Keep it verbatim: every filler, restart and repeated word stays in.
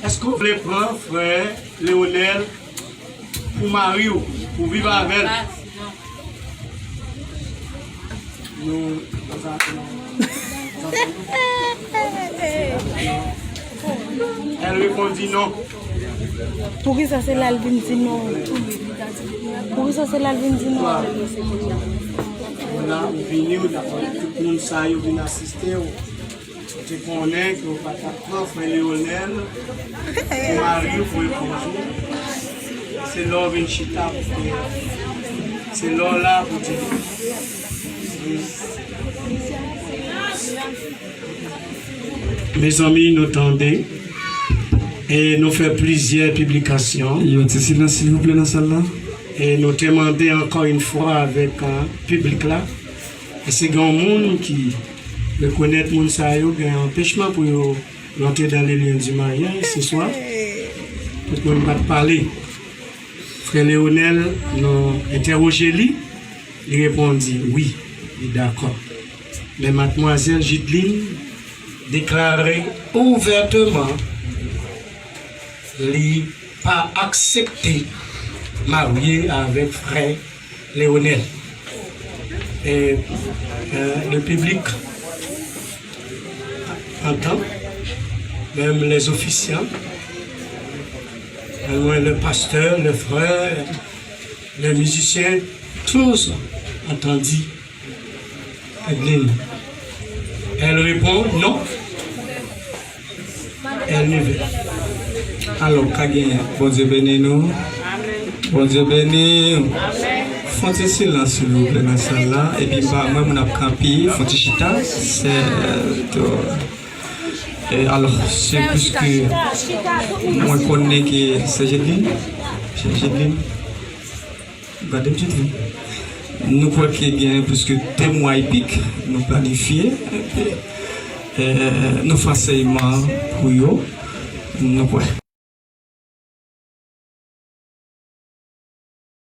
Èske w vle pran frè Leonel pou mari w, pou viv avè l? Nou, nou, nou, Elle répondit non. Poukisa se la l vin di non? Poukisa se la l vin di non? Ou la, ou vini, ou dakò, tout moun sa yo vin asiste w. Ou te konnen ke w pa t ap pran frè Leonel pou mari w, pou epouz ou. Se lè w vin chita pou te, se lè w la pou te. Mezanmi, nou tande. E nou fè plizyè piblikasyon. Yon ti silans, silvouplè, nan sal la. E nou te mande ankò yon fwa avèk, euh, piblik la. Èske gen yon moun ki rekonèt moun sa yo gen anpechman pou yo rantre dans les liens du mariage ce soir? Tout moun pa t pale. Frè Leonel, nou entèwoje li, li reponn di wi, li dakò. Men madmwazèl Jidline deklare ouvèteman li pa aksepte marye avèk frè Leonel. Et, euh, le public entend, même les officiants, euh, le pasteur, le frère, les musiciens, tous ont entendu Adeline. Elle répond non. Èl neve. Alò, ka genyen. Bondye beni nou. Bondye beni. Fon ti silans, silvouplè, nan sal la. Epi, m pa, mwen, moun ap kanpe, fon ti chita. Se, euh, to, e, alò, se plis ke mwen konnen ke se Jedlin. Se Jedlin. Gade m chita. Nou kwè ke gen plis ke de mwa epik nou planifye, e, nou fè ansèyman pou yo, nou kwè.